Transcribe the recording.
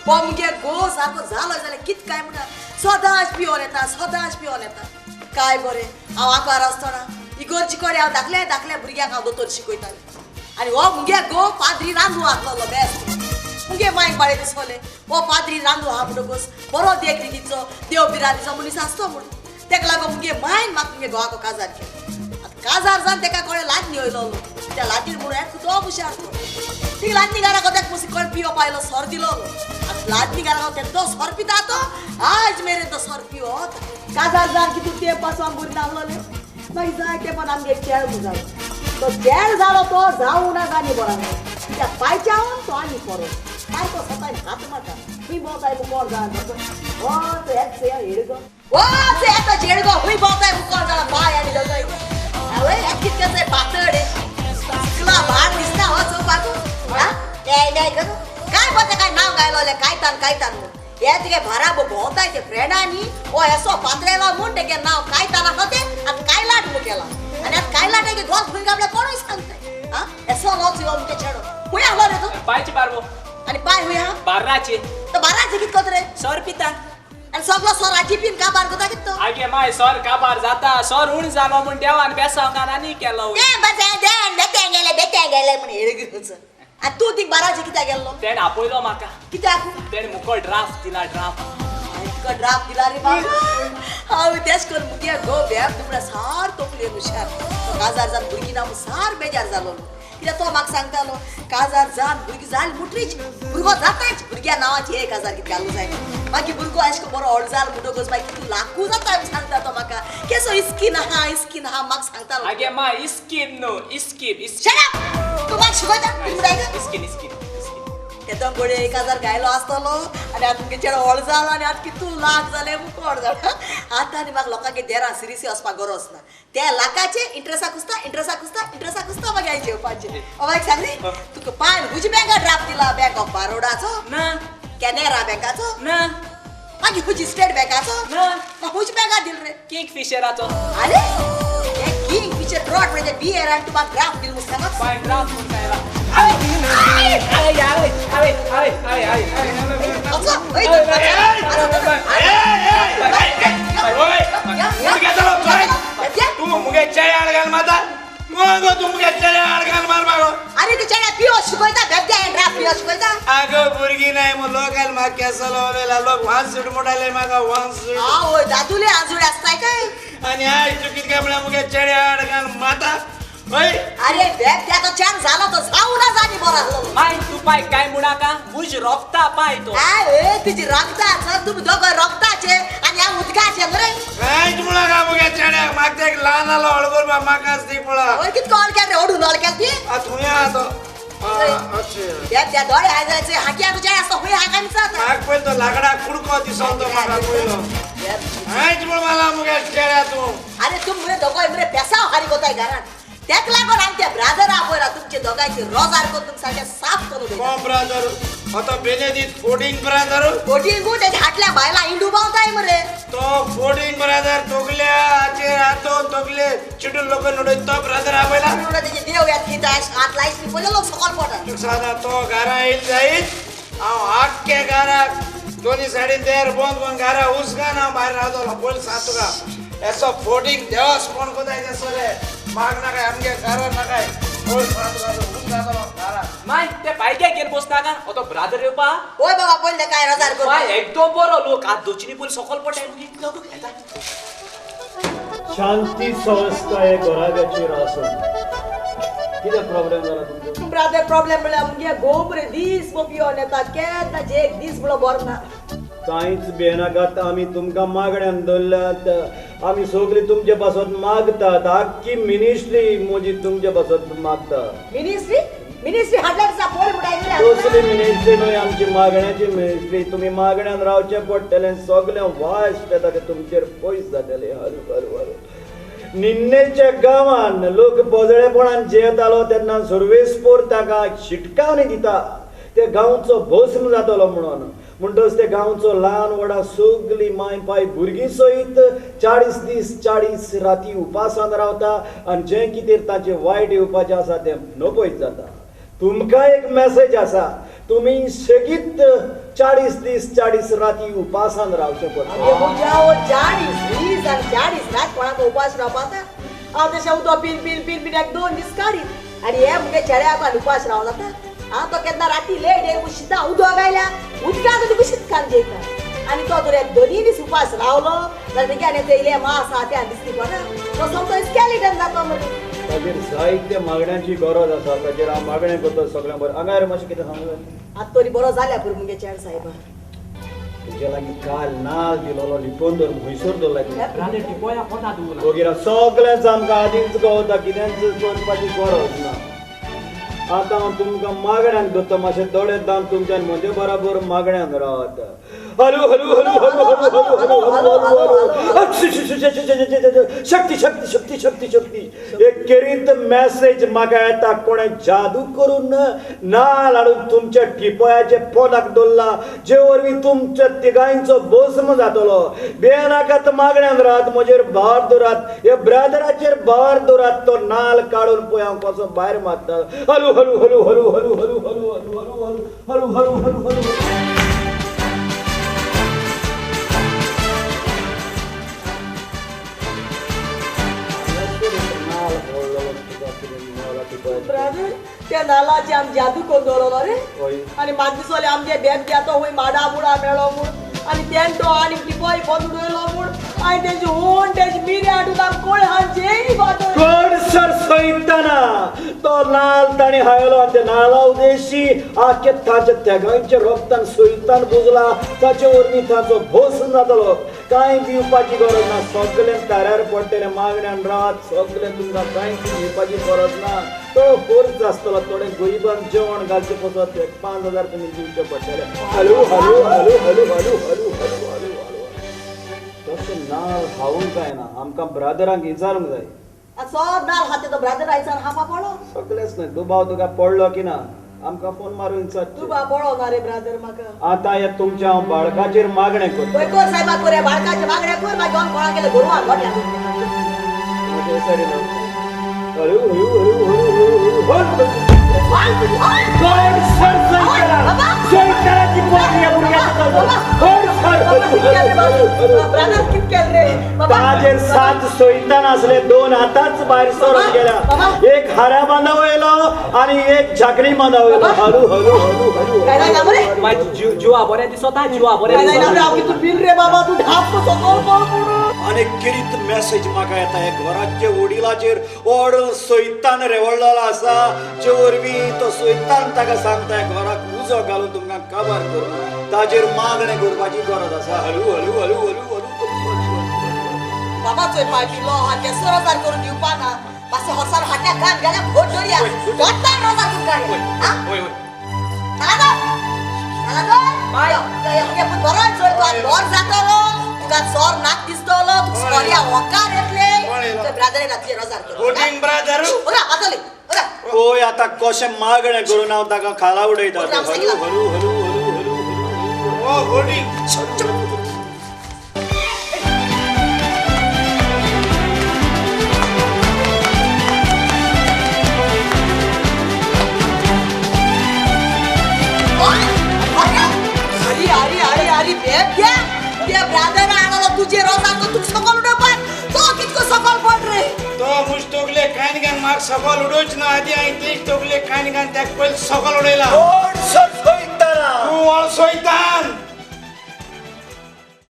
हो मुगे गो सारको जालो जाल्यार कित काय म्हणटा सदांच पिवन येता सदांच पिवन येता. काय बरें हांव आंकवार आसतना इगोर्जी कडेन हांव धाकल्या धाकल्या भुरग्यांक हांव दोतोर शिकयतालें आनी हो मुगे गो पाद्री रांदू आसलेलो बेस्ट. मुगे मांयक बाळे दिसलें हो पाद्री रांदू आहा म्हणटकच बरो देख रितीचो देव बिरादीचो मनीस आसतो म्हणून तेका लागून मुगे मायन म्हाका मुगे घोवाक काजार केलो. आतां काजार जावन तेका कोणें लादनी वयलो त्या लादीर म्हणून एक तो हुशार तो ती लादनी घराक तेका मुसी कोण पिवप आयलो सर दिलो. आतां लादनी घराक तेका तो सर पिता तो आज मेरेन तो सर पिवत. काजार जावन कितू तें पासून बरी नासलोलें मागीर जाय तें पण आमगे चेड जालो तो चेड जालो तो जावं ना जाली बरो त्या पांयच्यावन तो आनी बरो सारको सताय हात मारता खंय भोंवताय कोण जाण हो तो हेच हेडगो हो येता झेडगो खंय भोंवताय कोण जाणा पांय आनी दोगांय आवय हें कितकें पातळ तुला भार दिसना हो चोवपाक आं करूं काय पळय काय नांव गायलोलें कायतान कायतान म्हूण हे तुगे भारा भोंवताय ते फ्रेंडांनी हो येसो पात्रेलो म्हूण तेगे नांव कायतान आसा तें आतां कायलाट म्हूण केलां आनी आतां कायलाट गोस खंय गावल्या कोणूय सांगताय आं येसो लोच यो मुगे चेडो खंय आहलो रे तूं पांयचे बारबो आनी पांय खंय आहा बार्राचे तो बाराचे कित कोत रे सर पिता आनी सगलो सर आजी पीन काबार कोता कित तो आगे माय सर काबार जाता सर उण जालो म्हूण देवान बेसांव आनी केलो बेते गेले बेते गेले म्हण हेडगच. आनी तूं तीक बाराचे कित्याक गेल्लो तेणें आपयलो म्हाका कित्याक तेणें मुको ड्राफ्ट दिला ड्राफ्ट इतको ड्राफ्ट दिला रे बाबा. हांव तेश करून मुगे गो बेब तुमकां सार तोपले हुशार तो काजार जावन भुरगीं ना म्हूण सार बेजार जालो कित्याक तो म्हाका सांगतालो काजार जावन भुरगीं जाली मुटरीच भुरगो जाताच भुरग्या नांवाची एक हजार कितें घालूं जाय मागीर भुरगो अशें बरो व्हड जालो म्हणटकच मागीर कितू लाकू जाता सांगता तो म्हाका केसो इस्कीन आहा इस्कीन आहा म्हाका सांगतालो. आगे माय इस्कीन न्हू इस्कीप. Shut up! तूं म्हाका शिकयता इस्कीन इस्कीन तेतो गोडे 1000 गायलो आसतलो आनी आतां तुमगे चेडो व्हड जालो आनी आतां कितू लाख जालें मुकोड जालो. आतां आनी म्हाका लोकांगे देरां सिरिसी वचपाक गरज ना ते लाखाचे इंट्रसाक कुसता इंट्रसाक कुसता इंट्रसाक कुसता मागीर हांवें जेवपाचें. हांव सांगली तुका पांय हुजी बँका ड्राफ्ट दिला बँक ऑफ बारोडाचो ना कॅनेरा बँकाचो ना मागीर हुजी स्टेट बँकाचो ना हुजी बँका दिल रे किंग फिशराचो. आरे किंग फिशर ड्रॉट म्हणजे बियर आनी तूं म्हाका ड्राफ्ट दिल म्हूण सांगत पांय ड्राफ्ट म्हूण सांगला. तूं मुगे चेड्यार घाल मारता गो तूं मुगे चेड्यार घाल मारपा गो. अरे तूं चेड्या पियो शिकयता बेबद्या ड्राफ्ट पियो शिकयता. आगो भुरगीं नाय म्हूण लोकांक म्हाका केसो लावलेला लोक वांसूड म्हणटाले म्हाका वांसूड. आवय दादुले आजूड आसताय काय आनी आयज तूं कितें काय म्हळ्यार मुगे चेड्यार घाल मारता. अरे बेबद्या तो चेड जालो तो जावं ना जाली बरो आसलो. माय तूं पाय काय म्हणूनाका मुज रोखता पाय तो. ए तुजी रोखता सर तुमी दोगां रोखताचे आनी हांव उदकाचे रे. कांयच म्हणूनाका मुगे चेड्याक म्हाका तेक ल्हान आलो हळ करपा म्हाकाच ती पळा. हय कितको हळ केल रे ओडून हळ केल ती. थंय आहा तो. त्या दोळे आयज जायचे हाकी आतां चेड आसता खंय हाका विचारता. म्हाका पयलो तो लाकडाक कुडको दिसलो तो म्हाका पयलो. कांयच म्हण मला मुगे चेड्या तूं. अरे तूं मुरे दोगांय मुरे पेसाव हारी कोताय घरान तेक लागून आमच्या ब्रादर आपयला तुमचे दोगांयची रोजार करून तुमकां सारकें साफ करून उडयता. कोण ब्रादर आतां बेनेदीत फोर्टीन ब्रादर फोर्टीन तेच्या हाटल्या बायलां इंडू भोंवताय मरे तो फोर्टीन ब्रादर तोगल्याचेर हातून तोगले चिटून लोक उडयत तो ब्रादर आपयला तेजे देव येत कितें हात लायस पयले लोक सकल पडटा. तुका सांगता तो घरा येयल जायत हांव आख्खे घराक दोनी सायडीन देर बंद करून घरा उजगान हांव भायर रावतलो पयलीं सांग तुका एसो फोर्टीन देवस कोण कोताय तेसो रे माग नाकाय आमगे घरा नाकाय पयलीं सांग तुका उजगातलो घरा. माय ते पायक्या घेवन बसनाका हो तो ब्रादर येवपा. ओय बाबा पयले काय रोजार कर माय एकदम बरो लोक हात दोचिनी पयलीं सकल पडटा. शांती संस्था हे घराब्याचेर आसून कितें प्रॉब्लेम जाला तुमचो? ब्रादर प्रॉब्लेम म्हळ्यार मुगे घोव रे दीस पियोन येता केन्ना एक दीस म्हणलो बरो ना. कांयच भियेनाकात आमी तुमकां मागण्यान दवरल्यात आमी सगळीं तुमचे पासत मागतात आख्खी मिनिस्ट्री म्हजी तुमचे पासत मागता. मिनिस्ट्री मिनिस्ट्री हाडल्या दिसा पळय म्हणटा. दुसरी मिनिस्ट्री न्हय आमची मागण्याची मिनिस्ट्री. तुमी मागण्यान रावचें पडटलें सगळें वायट येता तें तुमचेर पयस जातलें. हर हर हर निन्नेच्या गांवान लोक पोजळेपणान जियेतालो तेन्ना सुर्वेस्पोर ताका शिटकावणी दिता ते गांवचो भस्म जातलो म्हणून. म्हणटच ते गांवचो ल्हान व्हडा सगळीं माय पाय भुरगीं सयत 40 दीस 40 राती उपासान रावता आनी जें कितें ताचें वायट येवपाचें आसा तें नपयत जाता. तुमकां एक मॅसेज आसा, तुमी सेगीत 40 दीस 40 राती उपासान रावचें पडटलें. म्हज्या 40 दीस आनी 40 रात कोणाक उपास रावपाक हांव तशें उदक pin pin pin pin एक 2 दीस काडीत आनी हे मुगे चेड्याक आनी उपास रावं जाता. हांव तो केन्ना राती लेट येवन शिता उदक आयल्या उदकाक तुका शीत खावन जेयता आनी तो जर एक 2 दीस उपास रावलो जाल्यार तेगे आनी ते इल्लें मांस आहा तें दिसती पडना तो सोमतो स्केलिटन जाता मरे. ताजेर जायते मागण्यांची गरज आसा, ताजेर हांव मागणें करता सगळ्यां बरें. हांगा मातशें कितें सांगूं जाय? आतां तरी बरो जाल्या पुरो मुगे चेड साहेबा. तुजे लागीं काल नाल दिलोलो लिपोवन दवर, खंयसर दवरला तुवें? वगैरे सगळेंच आमकां आदींच कळटा, कितेंच करपाची गरज ना. आतां हांव तुमकां मागण्यांक दवरता, मातशें दोळे दाम तुमच्यान म्हजे बराबर मागण्यांक रावता. Hello hello hello hello hello hello hello शक्ती शक्ती शक्ती शक्ती शक्ती. एक केरीत मॅसेज म्हाका येता, कोणें जादू करून नाल हाडून तुमच्या टिपयाचे पोटाक दवरला, जे वरवीं तुमच्या तिगांयचो भस्म जातलो. बेनाकात मागण्यांक रावत, म्हजेर भार दवरात, ह्या ब्रदराचेर भार दवरात, तो नाल काडून पळय हांव कसो भायर मारता. Hello hello hello hello hello hello hello hello hello hello hello hello. Brother त्या नालाचे आम जादू करून दवरलो रे आनी मात दिसोले आमचे बेब घ्या तो वय माडा मुडा मेळो म्हूण आनी तेंटो आनी टिपोय बंद उडयलो म्हूण आनी तेजी होण तेजी मिरी हाडून आम कोळ हांचे कोण सर सयतना तो नाल ताणें हायलो आनी त्या नाला उदेशी आख्या ताच्या तेगांच्या रोगतान सयतान बुजला, ताचे वरवीं ताचो भोस जातलो. कांय भिवपाची गरज ना, सगळें ताऱ्यार पडटलें. मागण्यान रात सगळें तुमकां कांयच भिवपाची गरज ना. तो फोर्स आसतलो, थोडे गरिबांक जेवण घालचें पसत 5000 तुमी दिवचे पडटले. Hello hello hello hello hello hello hello hello hello. तशें नाल खावंक जायना, आमकां ब्रादरांक विचारूंक जाय. सो नाल खाते तो ब्रादर आयसान हापा पडलो सगळेच न्हय. दुबाव तुका पडलो की ना आमकां फोन मारून विचार. दुबाव पडलो ना रे ब्रादर म्हाका. आतां हे तुमच्या हांव बाळकाचेर मागणें करता. पळय कर सायबा कर, बाळकाचेर मागणें कर, मागीर हांव कोणाक गेलें गोरवां गोट्या. हॅलो हॅलो हॅलो हॅलो ताजेर 7 सोयतान आसले, 2 हाताच भायर सरून गेल्या, एक हारा बांदा वयलो आनी एक झाकणी बांदा वयलो. हळू हळू हळू हळू जुवा बरें दिसता, जुवा बरें. आनी किरीत मॅसेज म्हाका येता, हे घराचे वडिलाचेर व्हड सैतान रेवळ्ळो आसा, जे वरवीं तो सैतान ताका सांगता घराक उजो घालून तुमकां काबार करूं. ताजेर मागणें करपाची गरज आसा. हळू हळू हळू हळू हळू. बाबा चोय पाय पिलो आहा केसो रोजार करून दिवपा ना, मातशें हॉर्सान हाट्या घात गेल्यार घोट धरया, घोटान रोजार करून काडया. बरो चोय तूं आनी बरो जातलो, तुका सोर नाक दिसतलो, तुका सोरया होकार येतले. ब्रादर घातले रोजार करून ब्रादर पळय आतां कशें मागणें करून हांव ताका खाला उडयता. हळू हळू हळू हळू हळू. अरे अरे अरे अरे बेब घ्या त्या ब्रादर आणलो तुझे रोजार तुका सकल उडोवपाक तो कितको सकल पड रे. तो मुज तोगले कान घान म्हाका सकल उडोवच ना, आदी हांवें तेज तोगले कान घान ताका पयलीं सकल उडयला.